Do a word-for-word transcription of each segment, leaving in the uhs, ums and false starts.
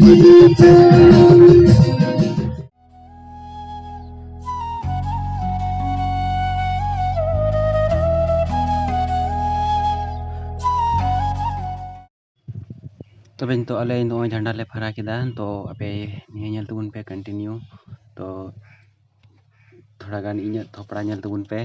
ᱛᱚᱵᱮ ᱱᱤᱛᱚᱜ ᱟᱞᱮ ᱱᱚᱜᱼᱚᱭ ᱡᱷᱟᱱᱰᱟ ᱞᱮ ᱯᱷᱟᱨᱟ ᱠᱮᱫᱟ, ᱛᱚ ᱟᱯᱮ ᱱᱤᱭᱟᱹ ᱧᱮᱞ ᱛᱟᱵᱚᱱ ᱯᱮ continue᱾ ᱛᱚ ᱛᱷᱚᱲᱟ ᱜᱟᱱ ᱤᱧᱟᱹᱜ ᱛᱷᱚᱯᱲᱟ ᱧᱮᱞ ᱛᱟᱵᱚᱱ ᱯᱮ᱾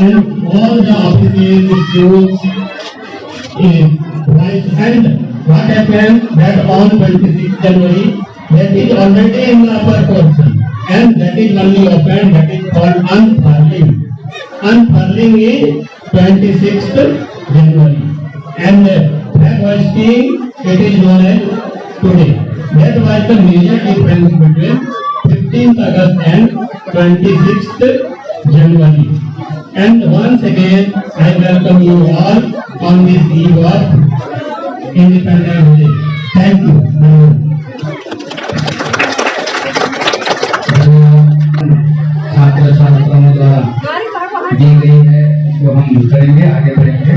And all the officials, schools, eh, right, and what happened that on twenty-sixth January, that is already in the upper portion, and that is only open, that is called unfurling. Unfurling is twenty-sixth January, and flag hoisting, it is known as today. That was the major difference between fifteenth August and twenty-sixth January. And once again, I welcome you all on this eve of Independence Day. Thank you. छात्र छात्राओं द्वारा दी गई है, वो हम करेंगे, आगे बढ़ेंगे।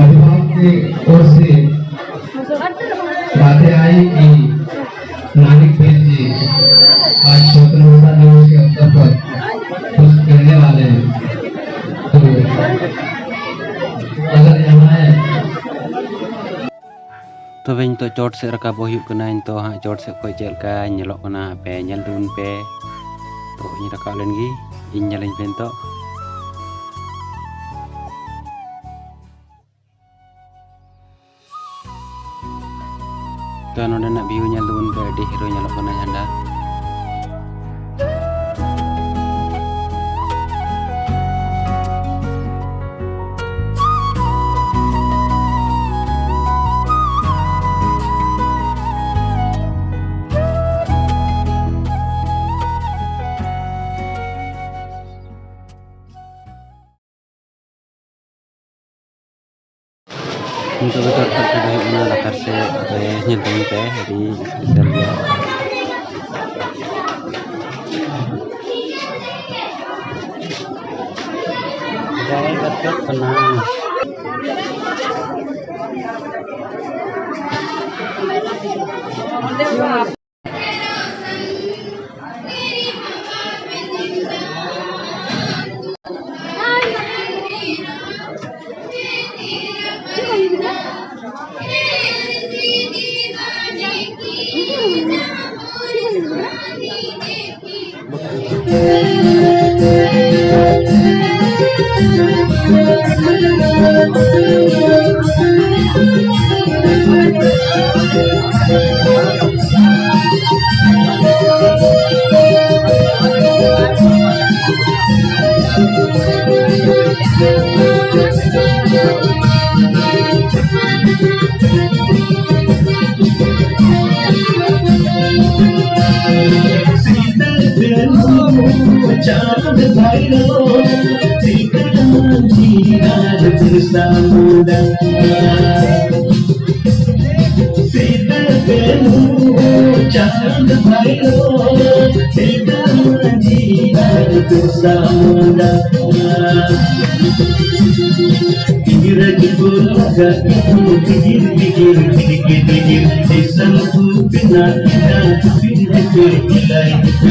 अभिभावक की ओर से बातें आई कि मानिक बेन जी आज स्वतंत्रता दिवस के अवसर पर कुछ कहने वाले हैं, तो अगर यहाँ है। ᱛᱚᱵᱮ ᱱᱤᱛᱚᱜ ᱪᱚᱴ ᱥᱮᱫ ᱨᱟᱠᱟᱵᱚᱜ ᱦᱩᱭᱩᱜ ᱠᱟᱱᱟ᱾ ᱱᱤᱛᱚᱜ ᱦᱟᱸᱜ ᱪᱚᱴ ᱥᱮᱫ ᱠᱷᱚᱱ ᱪᱮᱫ ᱞᱮᱠᱟ ᱧᱮᱞᱚᱜ ᱠᱟᱱᱟ, ᱟᱯᱮ ᱧᱮᱞ ᱛᱟᱵᱚᱱ ᱯᱮ᱾ ᱛᱚ ᱤᱧ ᱨᱟᱠᱟᱵ ᱞᱮᱱ ᱜᱮ, ᱤᱧ ᱧᱮᱞᱟᱹᱧ ᱯᱮ ᱱᱤᱛᱚᱜ᱾ ᱛᱚ ᱱᱚᱰᱮᱱᱟᱜ view ᱧᱮᱞ ᱛᱟᱵᱚᱱ ᱯᱮ, ᱟᱹᱰᱤ ᱦᱤᱨᱳ ᱧᱮᱞᱚᱜ ᱠᱟᱱᱟ ᱡᱷᱟᱱᱰᱟ᱾ ᱱᱤᱛᱚᱜ ᱫᱚ ᱪᱚᱴ ᱠᱷᱚᱱ ᱫᱚ ᱦᱩᱭᱩᱜ ᱠᱟᱱᱟ ᱞᱟᱛᱟᱨ ᱥᱮᱫ ᱨᱮ ᱧᱮᱞ ᱛᱟᱵᱚᱱ ᱯᱮ, ᱟᱹᱰᱤ ᱥᱯᱮᱥᱟᱞ ᱜᱮᱭᱟ᱾ ᱡᱟᱭᱜᱟ ᱪᱚᱴ ᱠᱟᱱᱟ᱾ ᱥᱤᱫᱟᱹ ᱠᱟᱹᱱᱦᱩ ᱪᱟᱸᱫ ᱵᱷᱟᱭᱨᱳ, ᱥᱤᱫᱟᱹ ᱢᱟᱹᱡᱷᱤ ᱟᱨ ᱵᱤᱨᱥᱟ ᱢᱩᱱᱰᱟ᱾ ᱥᱤᱫᱟᱹ ᱠᱟᱹᱱᱦᱩ ᱪᱟᱸᱫ ᱵᱷᱟᱭᱨᱳ, ᱥᱤᱫᱟᱹ ᱢᱟᱹᱡᱷᱤ ᱟᱨ ᱵᱤᱨᱥᱟ ᱢᱩᱱᱰᱟ᱾ ᱤᱝᱨᱮᱡᱽ ᱠᱚ ᱞᱟᱜᱟ ᱠᱚ ᱵᱤᱜᱤᱨ ᱵᱤᱜᱤᱨ ᱵᱤᱜᱤᱨ ᱵᱤᱜᱤᱨ, ᱫᱤᱥᱚᱢ ᱠᱚ ᱵᱮᱱᱟᱣ ᱠᱮᱫᱟ ᱵᱤᱨ ᱠᱚ ᱵᱤᱞᱟᱭ ᱠᱚ᱾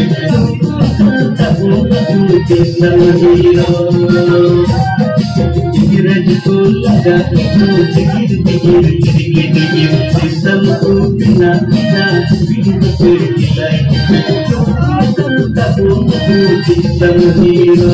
ᱛᱟᱵᱚᱱ ᱟᱵᱚ ᱫᱤᱥᱚᱢ ᱦᱤᱨᱳ᱾ ᱤᱝᱨᱮᱡᱽ ᱠᱚ ᱞᱟᱜᱟ ᱠᱚ ᱵᱤᱜᱤᱨ ᱵᱤᱜᱤᱨ ᱵᱤᱜᱤᱨ ᱵᱤᱜᱤᱨ, ᱫᱤᱥᱚᱢ ᱠᱚ ᱵᱮᱱᱟᱣ ᱠᱮᱫᱟ ᱵᱤᱨ ᱠᱚ ᱵᱤᱞᱟᱭ ᱠᱚ᱾ ᱛᱟᱵᱚᱱ ᱟᱵᱚ ᱫᱤᱥᱚᱢ ᱦᱤᱨᱳ᱾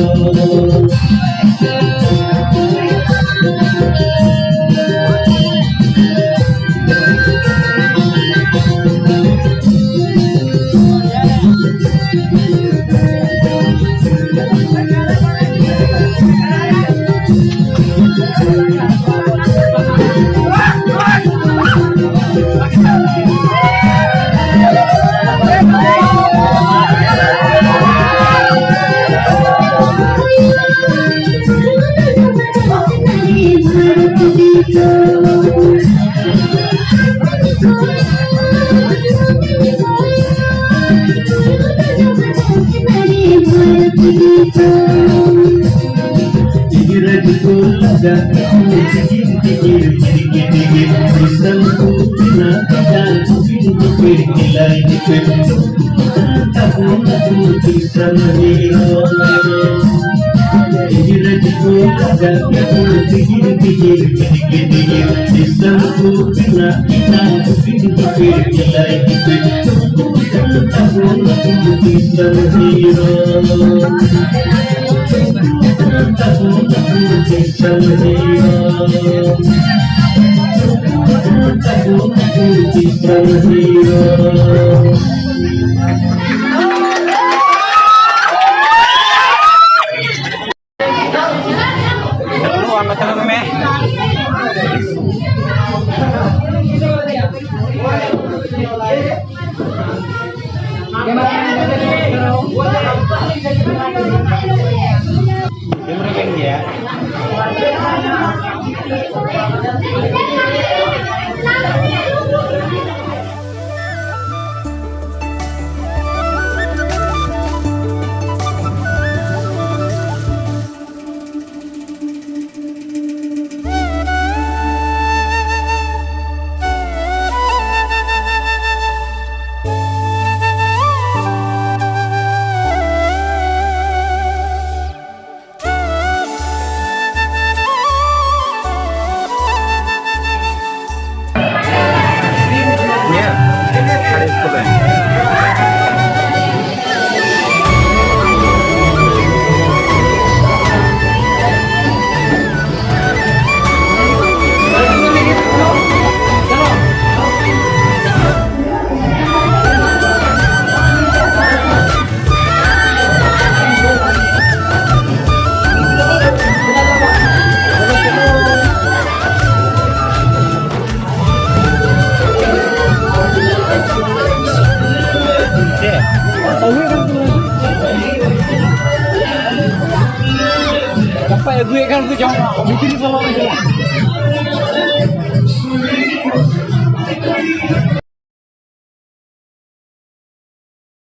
ᱜᱟᱯᱟ ᱟᱹᱜᱩᱭᱮᱫ ᱠᱷᱟᱱ ᱠᱚ ᱡᱚᱢ, ᱵᱷᱤᱛᱨᱤ ᱵᱚᱞᱚ ᱞᱮᱱᱠᱷᱟᱱ᱾